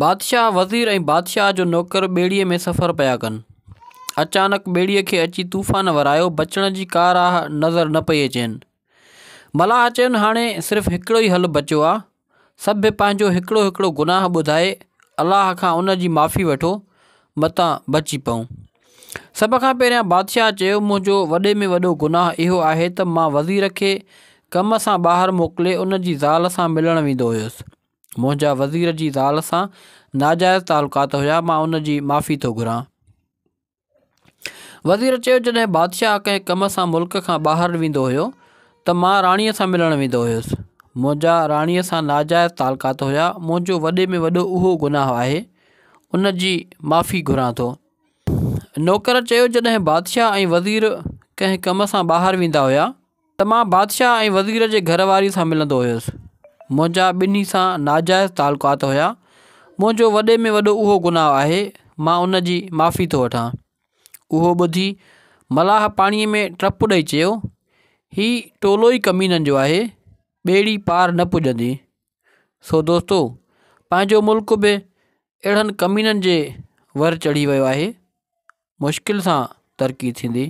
بادشاهه، وزير ۽ بادشاهه جو نوڪر ٻيڙيء ۾ سفر پيا ڪن. اچانڪ ٻيڙيء کي اچي طوفان ورايو، بچڻ جي ڪا راهه نظر نه پئي اچين. ملاح چين هاڻي صرف هڪڙو ئي حل بچيو آ، سڀ پنهنجو هڪڙو هڪڙو گناهه ٻڌائي الله کان ان جي معافي وٺو، متان بچي پئون. سڀ کان پهريان بادشاهه چيو، منهنجو وڏي ۾ وڏو گناهه اهو آهي ته مان وزير کي ڪم سان ٻاهر موڪلي ان جي زال سان ملڻ ويندو هيس. منهنجا وزير جي زال سان ناجائز تعلقات هيا، مان ان جي معافي ٿو گهران. وزير چيو، جڏهن بادشاهه ڪنهن ڪم سان ملڪ کان ٻاهر ويندو هيو ته مان راڻيء سان ملڻ ويندو هيس. منهنجا راڻيء سان ناجائز تعلقات هيا، منهنجو وڏي ۾ وڏو اهو گناهه آهي، ان جي معافي گهران ٿو. نوڪر چيو، جڏهن بادشاهه ۽ وزير ڪنهن ڪم سان ٻاهر ويندا هيا ته مان بادشاهه ۽ وزير جي گهر واري سان ملندو هيس. منهنجا ٻنهي سان ناجائز تعلقات هيا. منهنجو وڏي ۾ وڏو اهو گناهه آهي، مان ان جي معافي ٿو وٺان. اهو ٻڌي ملاح پاڻيء ۾ ٽپ ڏئي چيو، هي ٽولو ئي ڪمينن جو آهي، ٻيڙي پار نه پڄندي. سو دوستو پنهنجو ملڪ به اهڙن ڪمينن جي ور چڙهي ويو آهي، مشڪل سان ترقي ٿيندي.